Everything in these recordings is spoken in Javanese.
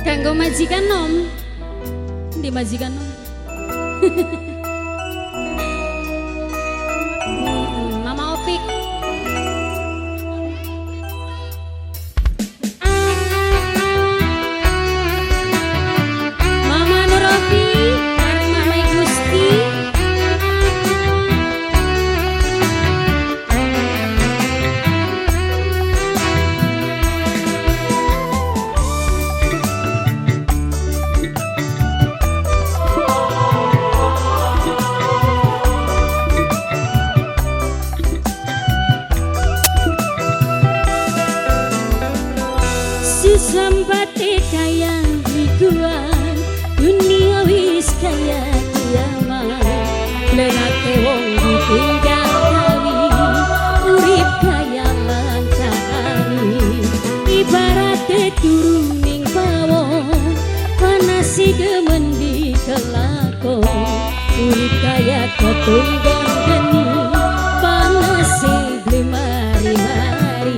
Kanggo majikan nom. Di majikan nom. Mama Opik. Mama Nurofi, bareng Mama Gusti. Sesambate kaya likuan, dunia wis kaya kiamat. Lenake wong ditinggal kawin, urip kaya lantaran. Ibarate turu ning pawon, panas demen dikelakon. Urip kaya ketunggon geni, panas beli mari-mari.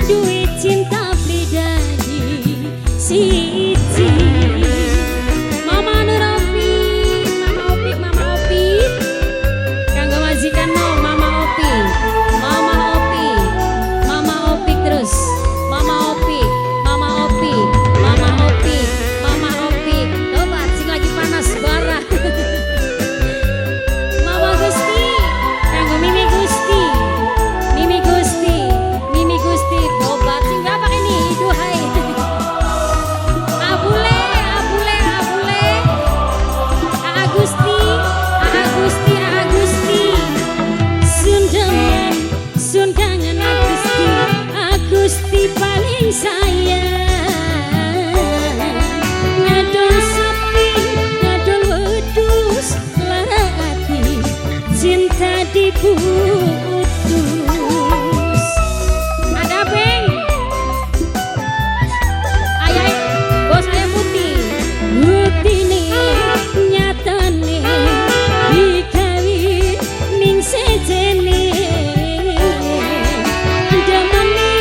Duit cinta beli dadi siji. Mama Nurofi, Mama Opik, Mama Opik. Kanggo majikan no, Mama Opi, Mama Opi, Mama Opik terus. Mama Opik, Mama Opi, Mama Opik, Mama Opik. Tobat sing lagi panas barah. Mama Gusti, kanggo Mimi Gusti, Mimi Gusti, Mimi Gusti. Tobat sing berapa ini? Duhai. Abule, abule, abule. Aa Gusti, Aa Gusti, Aa Gusti. Sundangan, sundangan Agusti, Agusti paling sayang. Ngadol sapi, ngadol wedhus, lara ati, cinta diputus. Ada beng. Ayah, bos ayam putih. Butine nyatane dikawin ning sejene. Demene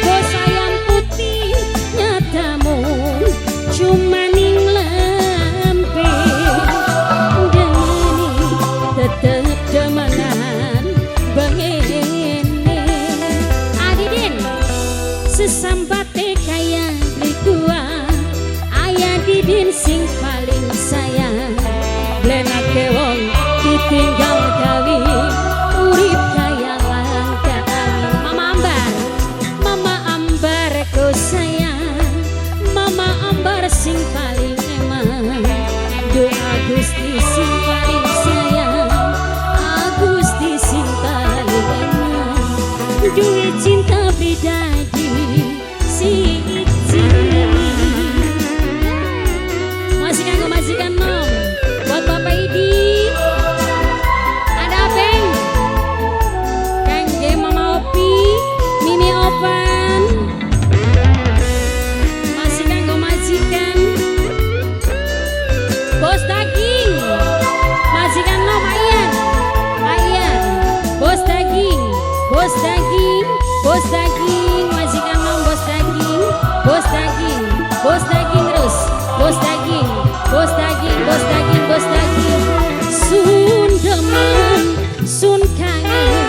bos ayam putih nyatamu cuma ning lampe. Demene tetep demenan bangene. Adidin sesambate kaya beli ayah Didin sing paling sayang. Blenake wong ditinggal kawin, urip kaya langka angin. Mama Ambar, Mama Ambar ku sayang, Mama Ambar sing paling eman. Doa Gusti sing paling sayang, Agusti sing paling eman. Duit cinta bidadi siji. Masih kanggo majikan nom. Buat Bapak Idi. Ada Beng. Kangge Mama Opi, Mimi Opan. Masih kanggo majikan. Bos daging. Majikan nom Ayan. Ayan. Bos daging, bos daging, bos daging, majikan nom bos daging, bos daging, bos daging terus, bos daging, bos daging, bos daging, bos daging. Sun demen, sun kangen.